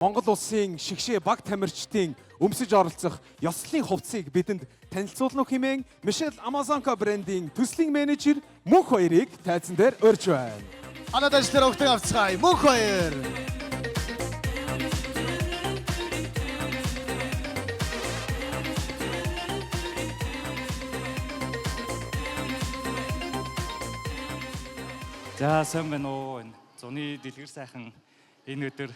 Монгол улсын шигшээ баг тамирчдын өмсөж оролцох ёслолын хувцсыг бидэнд танилцуулна хэмээн Мишель Амазонка брендийн төслийн менежер Мөнх хоёрыг тайзан дээр урьж байна. Анад ажлаар өгдөг авцгаая. Мөнх хоёр. За, сайн байна уу? Энэ зуны дэлгэр сайхан энэ өдөр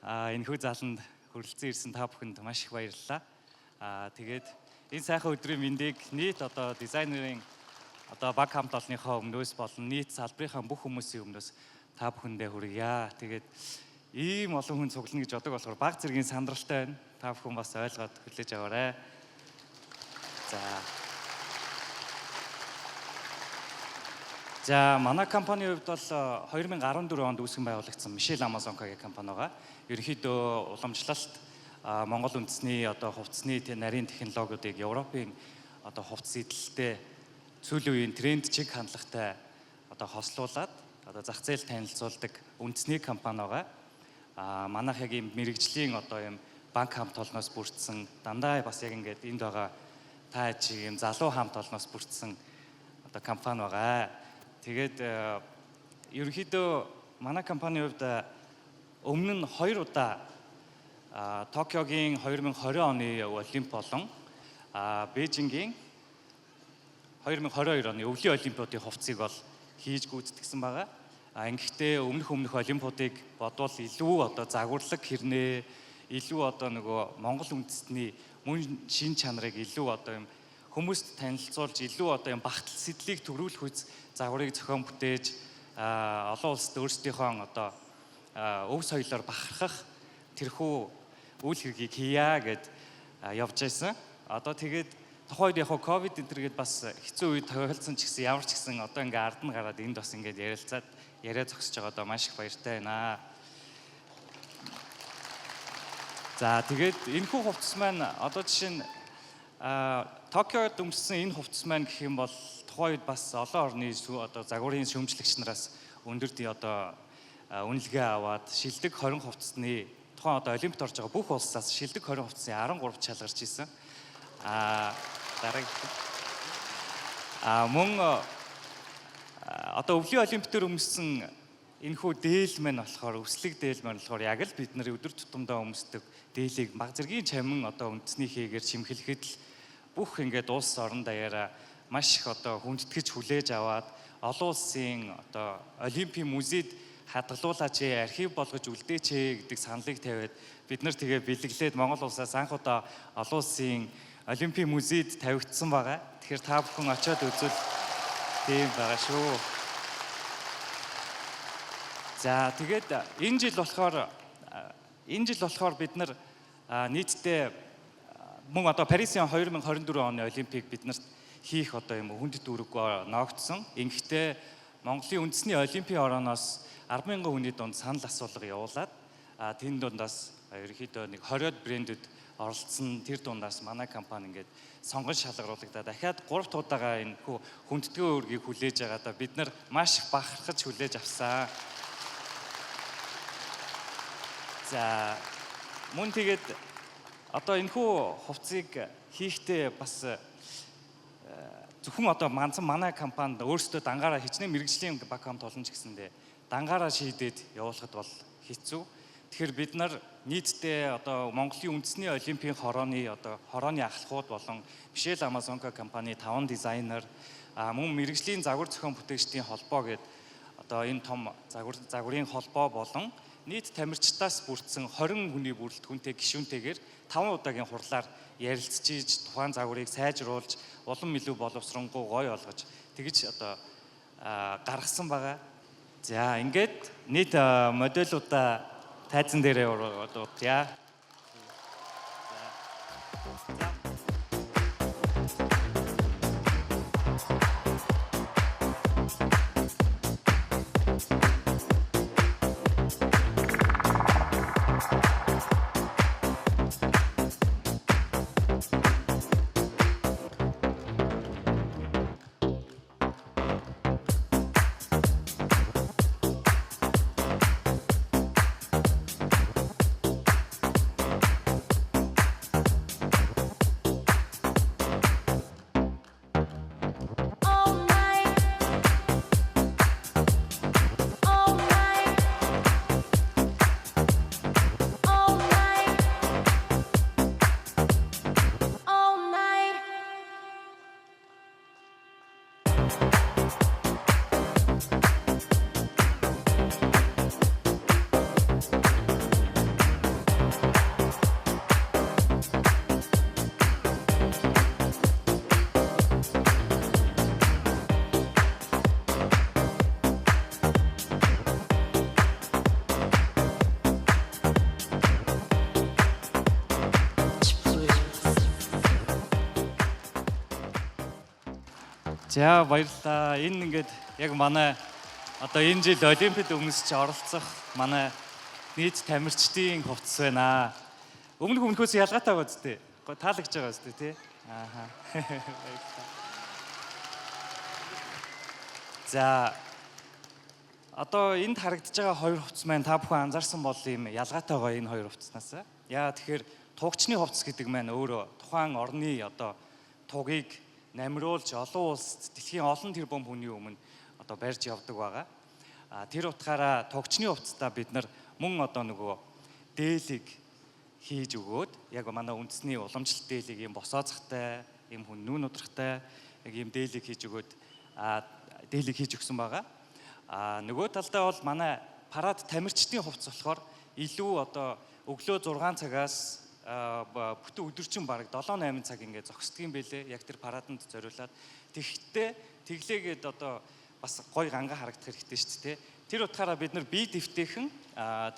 энэхүү заланд хүрэлцэн ирсэн та бүхэнд маш их баярлалаа. Тэгээд энэ сайхан өдрийн мэндийг нийт одоо дизайнерын одоо баг хамт олонныхоо өмнөөс болон нийт салбарынхаа бүх хүмүүсийн өмнөөс та бүхэндээ хүргье. Тэгээд ийм олон хүн цуглана гэж бодог болохоор баг зэргийн сандралтай байна. Та бүхэн бас ойлгоод хүлээж аваарай. За. За, манай компанийн хувьд бол 2014 онд үүсгэн байгуулагдсан Мишель Амазонка гэх компани байгаа. Ерөнхийдөө уламжлалт Монгол үндэсний одоо хувцсны нарийн технологиудыг Европын одоо хувцас эдлэлтэй сүүлийн үеийн тренд чиг хандлагатай одоо хослуулад одоо зах зээл танилцуулдаг үндэсний компани байгаа. Манайх яг ийм мэрэгжлийн одоо ийм банк хамт олноос бүрдсэн, дандаа бас яг ингээд энд байгаа та чиг ийм залуу хамт олноос бүрдсэн одоо компани байгаа. Тэгээд ерөнхийдөө манай компанийн хувьд өмнө нь хоёр удаа Токиогийн 2020 оны Олимп болон Бээжингийн 2022 оны өвлийн олимпиадын хувцсыг бол хийж гүйцэтгэсэн байгаа. Ингэхдээ өмнөх олимпиадыг бодвол илүү одоо загварлаг хэрнээ, илүү одоо нөгөө Монгол үндэстний мөн шин чанарыг илүү одоо юм хүмүүст танилцуулж, илүү одоо юм багтал сэдлийг төрүүлэх үз загварыг зохион бүтээж, олон улсад өөрсдийнхөө одоо өв соёлоор бахархах тэрхүү үйл хэргийг хийя гэд явж байсан. Одоо тэгээд тухайн үед яг ковид энэ төр гээд бас хэцүү үед тохиолдсон ч гэсэн ямар ч гэсэн одоо ингээ ард нь гараад энд бас ингээд ярилцаад яриа зогсож байгаа, одоо маш их баяртай байна. За, тэгээд энэхүү хувцас маань одоо жишээ нь Токиод өмссөн энэ хувцас маань гэх юм бол тухайн үед бас олон орны одоо загварын шүүмжлэгч нараас өндөр дий одоо үнэлгээ аваад шилдэг 20 хувцсны тухайн одоо олимпиад орж байгаа бүх улсаас шилдэг 20 хувцсны 13 шалгарч исэн. Дараагийн мөн одоо өвлийн олимп дээр өмссөн энэхүү дээл маань болохоор, өслөг дээл маань болохоор яг л бид нарын өдөр тутамдаа өмсдөг дээлийг баг зэргийн чамин одоо үндэсний хийгээр чимхлэхэд л бүх ингээд улс орон даяараа маш их одоо хүндэтгэж хүлээж аваад олон улсын одоо олимпийн музейд хадгалуулаач, архив болгож үлдээч гэдэг саналыг тавиад бид нар тэгээ бэлэглээд Монгол улсаас анх удаа олон улсын олимпийн музейд тавигдсан байгаа. Тэгэхээр та бүхэн очиод үзвэл тийм байгаа шүү. За, тэгээд энэ жил болохоор бид нар нийтдээ мөн одоо Парисын 2024 оны олимпийг бид нарт хийх одоо юм хүндэт үүрэг ноогдсон. Ингэхдээ Монголын үндэсний олимпийн хорооноос 10,000 хүний дунд санал асуулга явуулаад тэн дундаас ерөнхийдөө нэг 20-од брэндэд оролцсон. Тэр дундаас манай компани ингээд сонгон шалгаруулагдаад дахиад 3 дахь удаага энэ хүндэтгэн үүргийг хүлээж байгаадаа бид нар маш их бахархаж хүлээж авсан. За, мөн тэгээд одоо энэхүү хувцсыг хийхдээ бас зөвхөн одоо ганцхан манай компанид өөрсдөө дангаараа хичнээн мэргэжлийн баг хамт олон ч гэсэндээ дангаараа шийдээд явуулахад бол хэцүү. Тэгэхээр бид нар нийтдээ одоо Монголын үндэсний олимпийн хорооны одоо хорооны ахлахууд болон Мишель Амазонка компани 5 дизайнер, мөн мэргэжлийн загвар зохион бүтээгчдийн холбоо гээд одоо энэ том загварын холбоо болон нийт тамирчдаас бүрдсэн 20 хүний бүрэлдэхүүнтэй гишүүнтэйгээр 5 удаагийн хурлаар ярилцж иж тухайн загварыг сайжруулж, улам илүү боловсронгуй гоё болгож тэгж одоо гаргасан байгаа. За, ингээд нийт модельудаа тайзан дээрээ урья. За. За, баярлалаа. Энэ ингээд яг манай одоо энэ жил Олимпиад өмсч оролцох манай нийт тамирчдын хувцас байна. Өмнөх өмнөхөөс ялгаатай байгаа зү? Таалагдж байгаа зү, тий? Ааха. Баярлалаа. За, одоо энд харагдаж байгаа хоёр хувцас маань та бүхэн анзаарсан бол ийм ялгаатай байгаа энэ хоёр хувцаснаас. Яа тэгэхээр тугчны хувцас гэдэг маань өөрөө тухайн орны одоо тугийг намируулж олон улсад, дэлхийн олон тэрбум хүний өмнө одоо барьж явдаг байгаа. А тэр утгаараа тугчны хувцастаа бид нар мөн одоо нөгөө дээлийг хийж өгөөд, яг манай үндэсний уламжлалт дээлийг ийм босоозохтай, ийм хүн нүүн удрахтай яг ийм дээлийг хийж өгөөд, а дээлийг хийж өгсөн байгаа. А нөгөө талдаа бол манай парад тамирчдын хувцас болохоор илүү одоо өглөө 6 цагаас бүтэн өдөржин бараг 7 8 цаг ингээд зогсдог юм бэлээ. Яг тэр параданд зориулаад. Тэгэхдээ тэглээгээд одоо бас гой ганга харагдах хэрэгтэй шүү дээ. Тэр утгаараа бид нар бие дэвтэйхэн,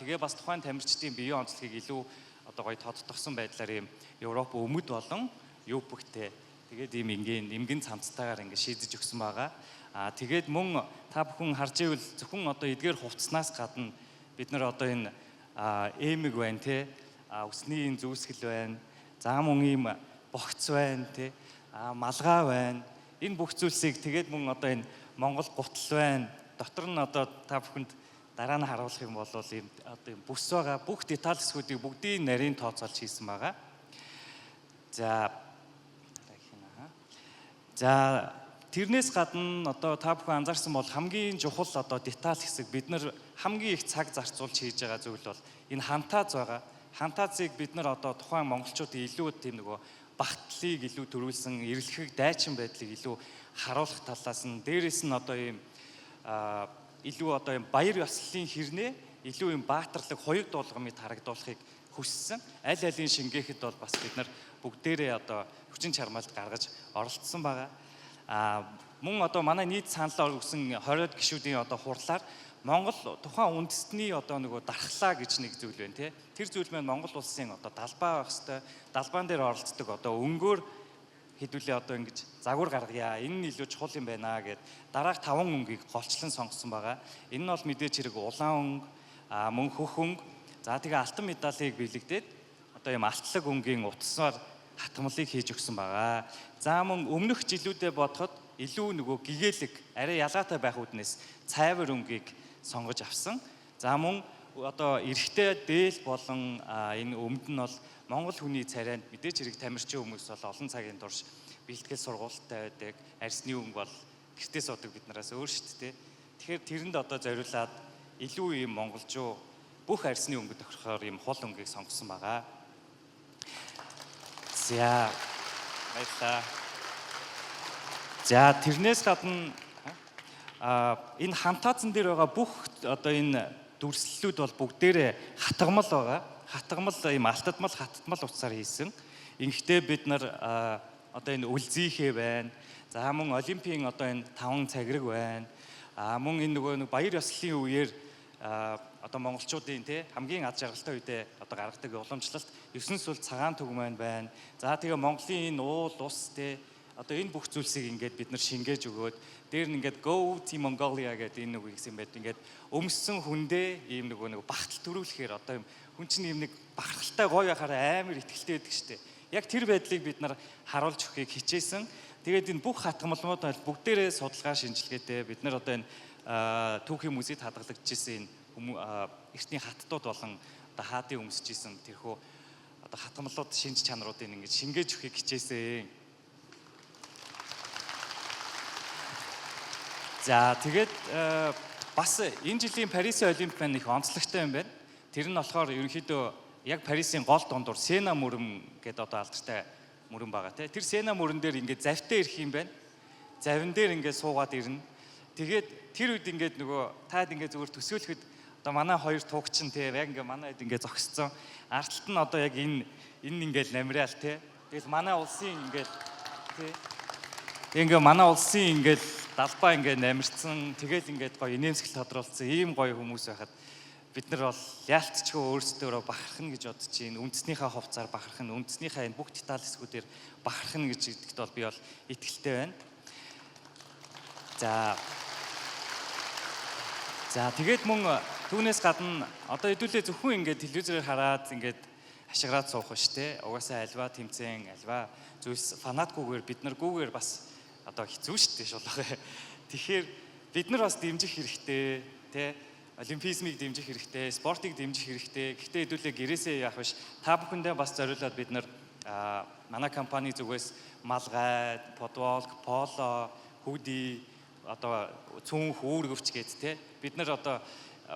тэгээ бас тухайн тамирчдын биеийн онцлогийг илүү одоо гоё тодтогсон байдлаар ийм Европ өмд болон юбктэй, тэгээд ийм энгийн эмгэн цамцтайгаар ингээд шийдэж өгсөн байгаа. Аа, тэгээд мөн та бүхэн харж ивэл зөвхөн одоо эдгээр хувцснаас гадна бид нар одоо энэ эмэг байна, те, үсний энэ зүүсгэл байна. За, мөн ийм богц байна, те, малгай байна. Энэ бүх зүйлсийг, тэгээд мөн одоо энэ Монгол гутал байна. Дотор нь одоо та бүхэнд дараа нь харуулах юм бол ийм одоо ийм бүс байгаа. Бүх деталь хэсгүүдийг бүгдийг нарийн тооцоолж хийсэн байгаа. За, за, тэрнээс гадна одоо та бүхэн анзаарсан бол хамгийн чухал одоо деталь хэсэг, бид нар хамгийн их цаг зарцуулж хийж байгаа зүйл бол энэ хантааз байгаа. Хантаазыг бид нар одоо тухайн монголчуудын илүү тийм нөгөө багтлыг илүү төрүүлсэн, эрэлхэг дайчин байдлыг илүү харуулах талаас нь, дээрэс нь одоо ийм илүү одоо ийм баяр ёслолын хэрнээ илүү ийм баатарлаг хоёуг дуулгамыг харагдуулахыг хүссэн. Аль алийн шингээхэд бол бас бид нар бүгдээрээ одоо хүчин чармайлт гаргаж оролцсон байгаа. А мөн одоо манай нийт санал өгсөн 20 гишүүдийн одоо хурлаар Монгол тухайн үндэстний одоо нөгөө дархлаа гэж нэг зүйл байна, тий. Тэр зүйл маань Монгол улсын одоо далбаа байх хэвээр, далбаан дээр оролцдог одоо өнгөөр хэдүүлээ одоо ингэж загвар гаргая. Энэ нь илүү чухал юм байна гэд дараах таван өнгийг голчлон сонгосон байгаа. Энэ нь бол мэдээж хэрэг улаан өнгө, мөн хөх өнгө. За, тэгээ алтан медалийг бэлэгдээд одоо ийм алтлаг өнгийн утсаар хатгамлыг хийж өгсөн байгаа. За, мөн өмнөх жилүүдэд бодоход илүү нөгөө гэгээлэг арай ялгаатай байх үүднээс цайвар өнгийг сонгож авсан. За, мөн одоо эрэгтэй дээл болон энэ өмд нь бол Монгол хүний царайнд, мэдээж хэрэг тамирчин хүмүүс бол олон цагийн турш бэлтгэл сургуультай байдаг. Арьсны өнгө бол гэртээ суудаг бид нараас өөр шүү дээ. Тэгэхээр тэрэнд одоо зориулаад илүү ийм монголчуу бүх арьсны өнгө тохирохоор ийм хул өнгийг сонгосон байгаа. За, баярлалаа. За, тэрнээс гадна энэ хантаазан дээр байгаа бүх одоо энэ дүрслэлүүд бол бүгдээрээ хатгамал байгаа. Хатгамал, ийм алтадмал, хаттмал утсаар хийсэн. Ингэхдээ бид нар одоо энэ үлзийхээ байна. За, мөн олимпийн одоо энэ таван цагираг байна. А мөн энэ нөгөө нэг баяр ёслолын үеэр одоо монголчуудын, тий, хамгийн аз жаргалтай үедээ одоо гаргадаг уламжлалт 9 сул цагаан түг маань байна. За, тэгээ Монголын энэ уул, ус, тий, одоо энэ бүх зүйлсийг ингээд бид нар шингээж өгөөд, дээр нь ингээд "Go Team Mongolia" гэдэг энэ үг гэсэн байд. Ингээд өмссөн хүндээ ийм нөгөө нэг багтал төрүүлэхээр одоо юм хүн чинь ийм нэг бахархалтай гоё байхаар амар итгэлтэй байдаг штэ. Яг тэр байдлыг бид нар харуулж өгөхийг хичээсэн. Тэгээд энэ бүх хатгамлууд бол бүгдээрээ судалгаа шинжилгээтэй, бид нар одоо энэ түүхийн музейд хадгалагдчихсэн энэ эртний хаттууд болон одоо хаадын өмсөж исэн тэрхүү одоо хатгамлууд, шинж чанаруудыг ингэж шингээж өгөхийг хичээсэн. За, тэгээд бас энэ жилийн Парисын Олимп маань их онцлогтой юм байна. Тэр нь болохоор ерөнхийдөө яг Парисын гол дундуур Сена мөрөн гэдэг одоо алдартай мөрөн байгаа, тий. Тэр Сена мөрөн дээр ингээд завтай ирэх юм байна. Завин дээр ингээд суугаад ирнэ. Тэгээд тэр үед ингээд нөгөө таад ингээд зүгээр төсөөлөхөд одоо манай хоёр тугчин, тий, яг ингээд манай хэд ингээд зогсцсон. Ард талд нь одоо яг энэ ингээд намраал, тий. Тэгэл манай улсын ингээд, тий. Ингээ манай улсын ингээд далбаа ингээд намирцсан, тэгэл ингээд гоё инээмсэглэл тодруулсан ийм гоё хүмүүс байхад бид нар бол яалтчгүй өөрсдөө бахархна гэж бодож чинь, үндэснийхээ хувцаар бахархна, үндэснийхээ энэ бүх деталь хэсгүүдээр бахархна гэж гэдэгт бол би бол итгэлтэй байна. За. За, тэгээд мөн түүнээс гадна одоо хэдүүлээ зөвхөн ингээд телевизээр хараад ингээд ашиграад суух биш те. Угаасаа альва тэмцээн, альва зүйлс фанатгүйгээр бид наргүйгээр бас одоо хэцүү шүү дээ, шулах. Тэгэхээр бид нар бас дэмжих хэрэгтэй те. Олимпизмыг дэмжих хэрэгтэй, спортыг дэмжих хэрэгтэй. Гэхдээ хэдүүлээ гэрээсээ яах биш. Та бүхэндээ бас зориулаад бид нар манай компани зүгээс малгай, футбол, поло, hoodie, одоо цүнх, үүргэвч гээд те. Бид нар одоо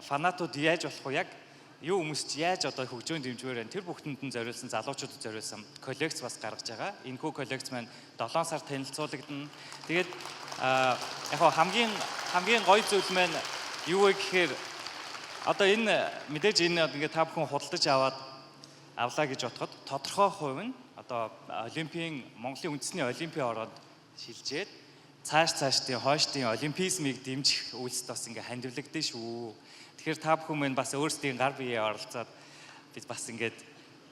фанатууд яаж болох вэ? Яг юу өмсч, яаж одоо хөгжөөн дэмжмээр байна. Тэр бүхэнд нь зориулсан, залуучуудад зориулсан коллекц бас гаргаж байгаа. Энэхүү коллекц маань 7 сар танилцуулагдана. Тэгээд яг хамгийн хамгийн гоё зүйл маань юу вэ гэхээр одоо энэ мэдээж энэ ингээд та бүхэн худалдаж аваад авлаа гэж бодоход тодорхой хувь нь одоо олимпийн, Монголын үндэсний олимпийн ороод шилжээд цааш цаашдын хойштын олимпизмыг дэмжих үйлсэд бас ингээ хандивлагдана шүү. Тэгэхээр та бүхэн мань бас өөрсдийн гар биеэ оролцоод бид бас ингээд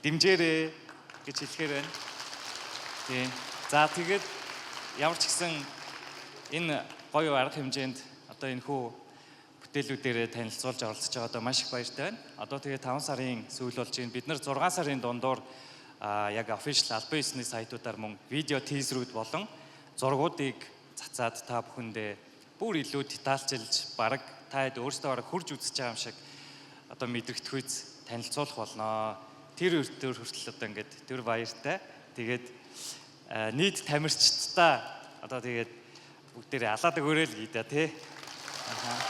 дэмжээрэй гэж хэлэхээр байна. Тийм. За, тэгээд ямар ч гэсэн энэ гоё арга хэмжээнд одоо энэ хүү бүтээлүүдээрээ танилцуулж оролцож байгаадаа маш их баяртай байна. Одоо тэгээд 5 сарын сүүл болж байна. Бид нар 6 сарын дундуур яг official албан ёсны сайтуудаар мөн видео teaser үүд болон зургуудыг цацаад та бүхэндээ бүр илүү детальчилж, бараг та хэд өөрсдөө бараг хурж үзэж байгаа юм шиг одоо мэдрэгдэхүйц танилцуулах болно. Тэр өртөөр хүртэл одоо ингээд тэр баяртай. Тэгээд нийт тамирчдаа одоо тэгээд бүгдээрээ алаад өгөөрэй л гээ да тий. Аха.